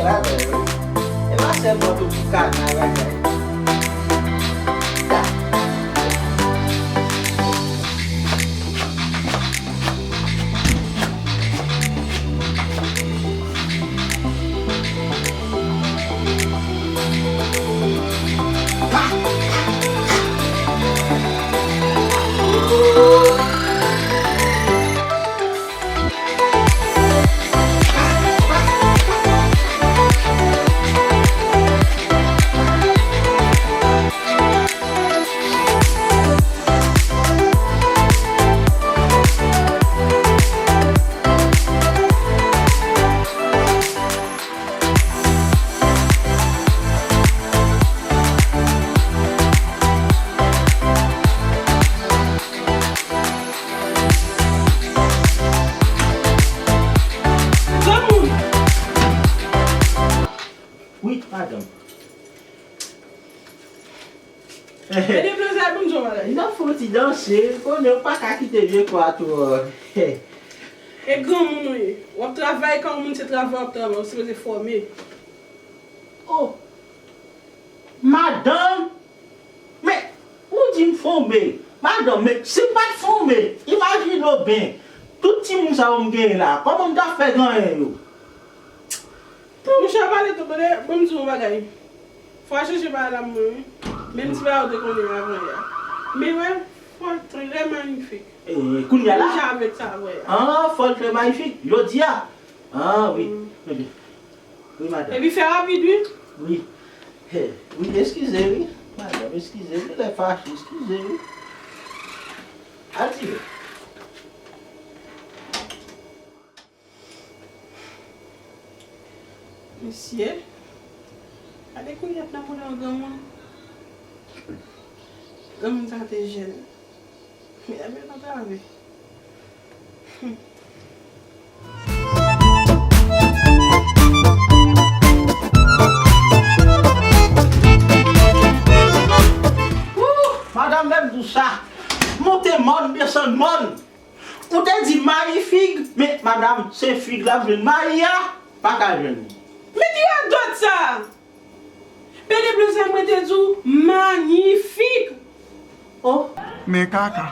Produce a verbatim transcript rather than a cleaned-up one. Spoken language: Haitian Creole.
Bagay, wi. E pa sèlman tout ti kanal bagay. Granmoun! Wi, madanm. Mete plezè pou m di w bagay. N ap fè yon ti danse, konnen w pa ka kite vye kò a twò. E granmoun ou ye. W ap travay, kan yon moun se travay w ap travay, ou sipoze fòme. Oh! Madanm! Men, ou di m fòme. Madanm, men si m pa t fòme, imajine w byen. Tout timoun sa yo m genyen la, kòman m t ap fè genyen yo? Monchè, pale tou, tande, ban m di w yon bagay. Fò w chèche bagay la pou mwen, wi. Menm ti bagay ou te konnen avan yè a. Men wè, fò l trè mayifik. E, kounye a la? Kounye a avèk sa, wè. Ah, fò l trè mayifik. Jodi a? Ah, wi. Mm. Wi, madanm. Epi fè rapid, wi. Wi. He, wi, eskize, wi. Madanm, eskize, wi. Lè fache, eskize, wi. Al tire. Mesye, gade koulye nan bouda yon granmoun. Granmoun sa te jèn. Men, men antrave. Wouh! Madanm, lè m di w sa, monte mòn, desann mòn. Ou te di mayi fig, men madanm, se fig la m jwenn. Mayi a, pa ka jwenn li. Men ki radòt sa? Pede blozay mwen te di w manyifik. Oh. Men kaka.